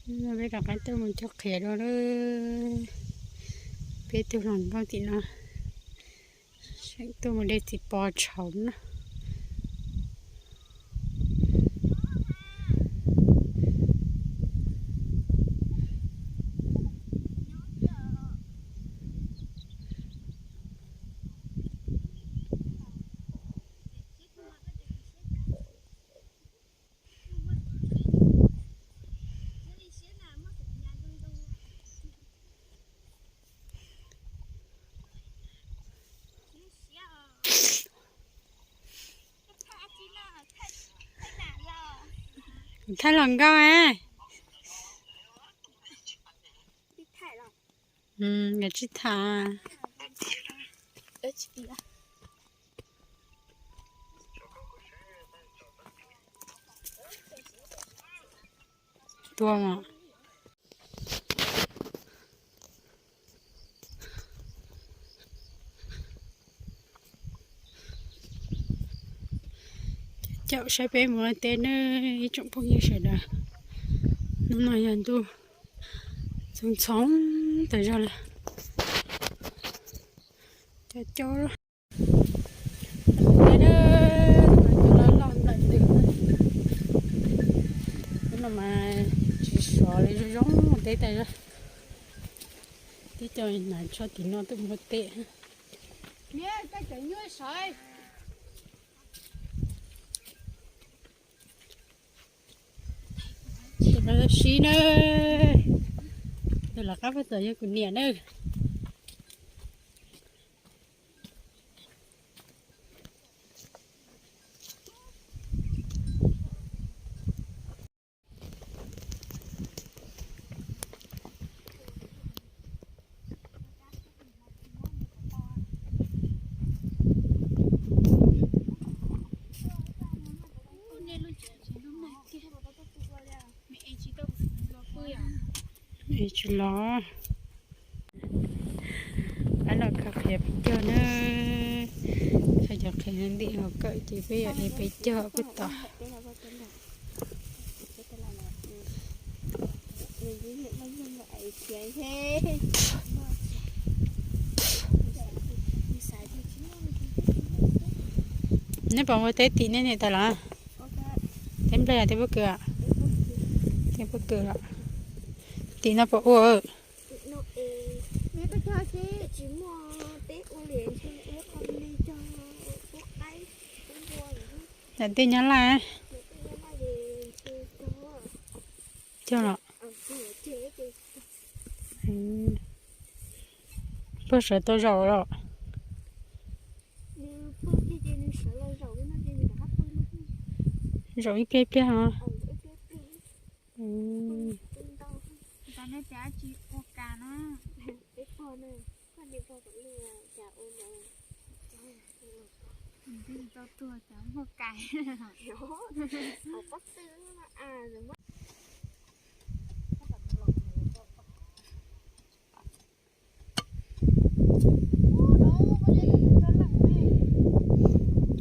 Peb rov qab tuaj mus cog qhiav dua lawm. Peb tug hluas nkauj tim no, tuaj mus de txiv pos tshauv na. Thaij hluas nkauj. Nkawd tsis tham. Tua mas. Caum saib peb mus ua teb nawb ib tsoom phooj ywg sawv daws. Hnub no yog ntuj ntxhoo ntxhoo tas zog li. Cov cov loj loj nplawm ntws. Hnub no mas tsis sov li, zoo zoo teb tas zog. Tib co hnav tsho tim no tuaj mus ua teb. Sib na, tus lawv qab pab txom yog kuv niam na. Tsis los. Qab los khaws qhiav peb caug na. Khaws cov qhiav ntim hauv kawm ces peb yuav ev peb caug kuj tau. Nej puas ua teb tim nej niam tais los? Teb nplej los teb pob kws? Teb pob kws los. Tim no puas ua? Yam tej Nyab Laj cog los. Puag sawv tau zaum los. Zaum ib pliag ib pliag os.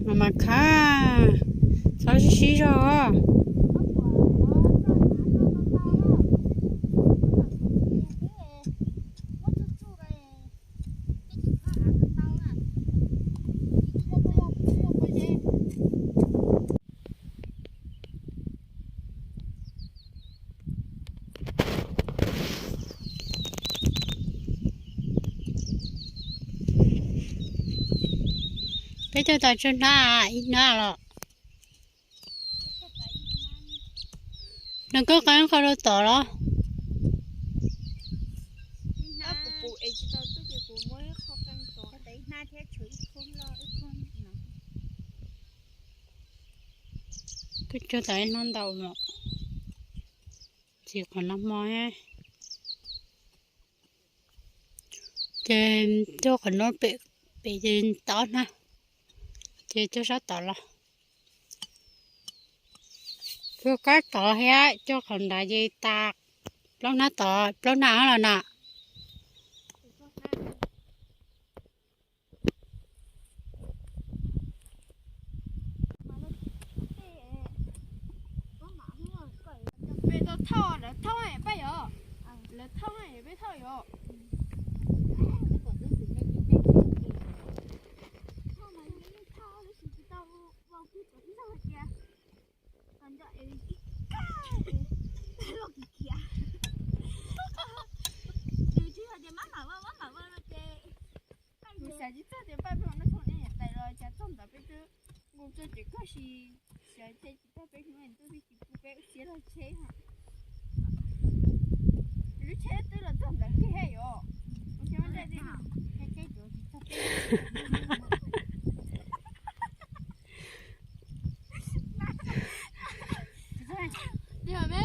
Mas mas khab, txhob sib sib zog os. Peb cog tas tsawg hnab, ib hnab los? Nws koj qee qho rau tod los? Koj cog tas ib hnab ntau los? Txiv qhov no hmo, ces cog qhov no pem, pem ces tod na, ces cog sab tod los. Cog kab tod thiab cog qhov nrad ces tas plaub hnab tod, plaub hnab los na. Lawv thauj peb thauj yom. Nws tsis hais tias mab mam vaj, mab mam vaj no ces, nws xav tsis txog tias paj peb ua no txhob nej niam tais los cas txog ntawd peb twb nqus txog ces koj si, xav tsis txog peb hnub ntuj twb tsis pub peb siab los tsheb. Lub tsheb twb los txog ntawd kiag yom.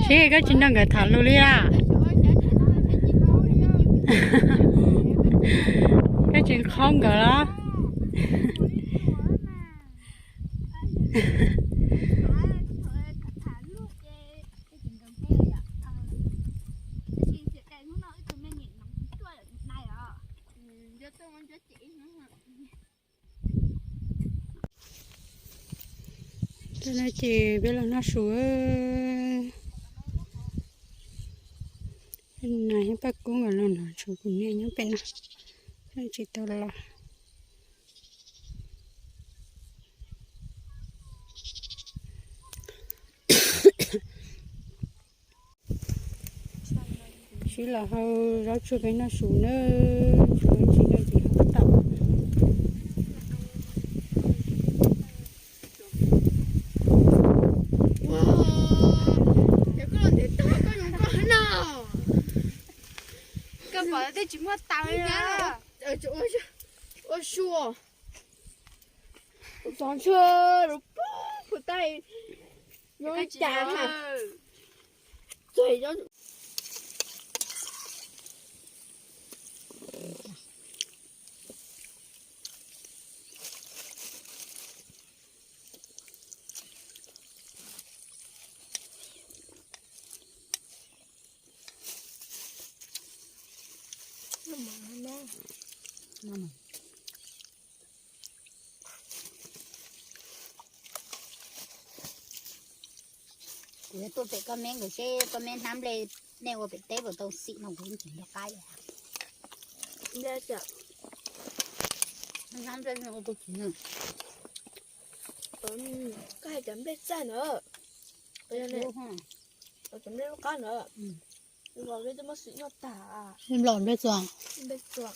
Seb koj tsis nrog nkawd tham lus li a? Koj tsis qhob nkawd los? Tej no ces peb los noj su. Paj Kub nkawd los no, tshuav kuv niam nyob pem no, tsis tau los. Sib los hau zaub tsuag peb noj su nawb, tsis noj ces hau tau. Koj pom tej tsis muaj taws li. Ua sua, txog ntshe rau pug pug tais, nyob cas ha. Kuv yuav tuaj pem koj meb nkawd seb koj meb hnab nplej nej ua pem teb puas tau xim no kuv tsis nco qab li. Hnab nplej nej ua tau xim no. Koj hais cov nplej txaij ntawd, cov nplej lub qab ntawd, los peb twb muab xim noj tag. Los nplej txuas,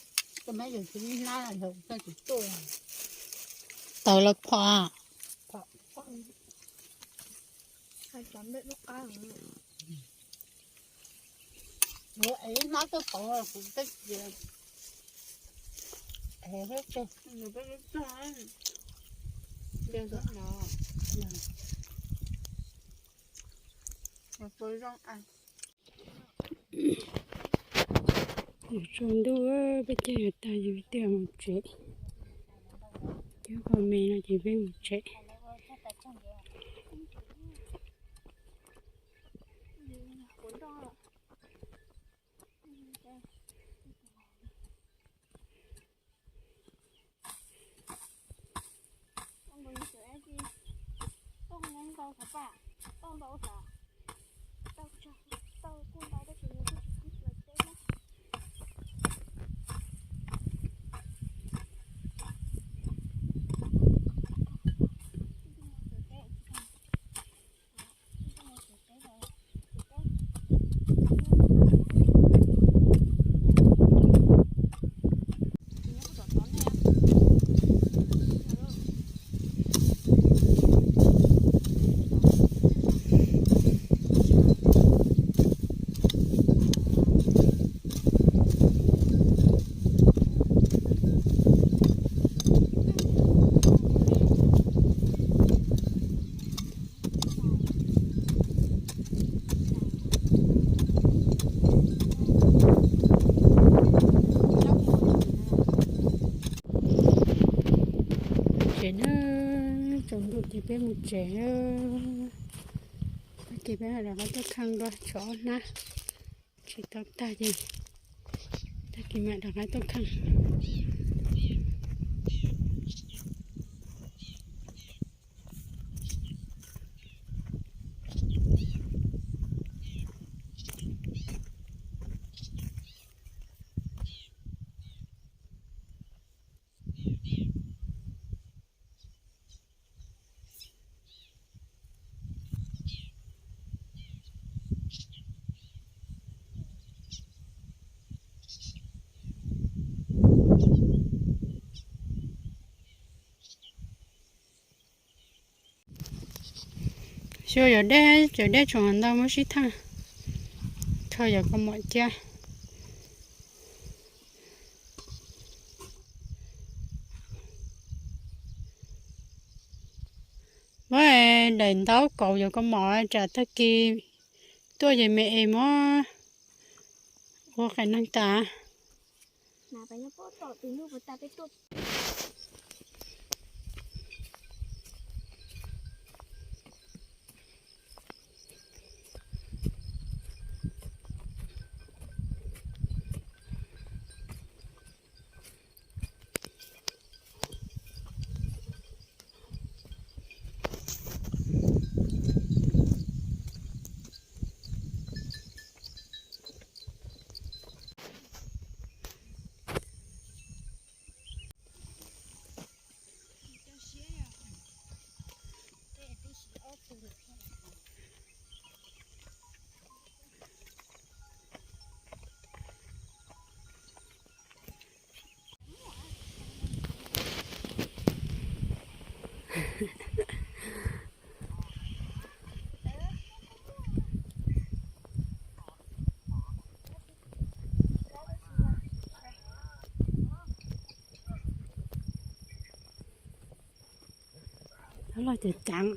tawv los phom. Hais cov nplej lub qab ntawd. Hnab twb pov kuv teb cia. Tsaus ntuj, peb caij yuav tag ces peb twb mus tsev. Cov qhov me no ces peb mus tsev. Tsev na, tsaus ntuj ces peb mus tsev. Tag kis peb mam rov qab tuaj kheej dua, tshuav ob hnab tsis tau tag ces tag kis mam rov qab tuaj kheej. Cua yuav deb, cua deb tshoo ntau muab sib thaaj, kho yuav kua muam cia. Muab daim ntaub kaus yuav kua muam tsam tag kis tuaj ces me es muab ua qhov neeg tas. Los ces ceev.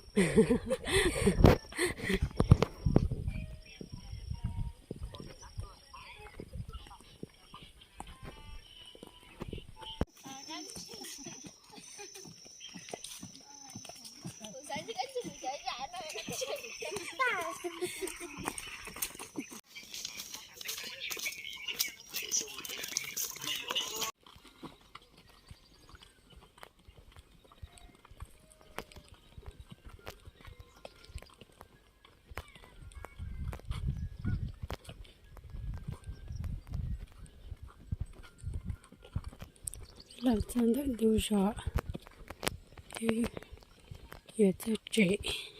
Los txog ntawm ntug zos, twb yuav txog tsev.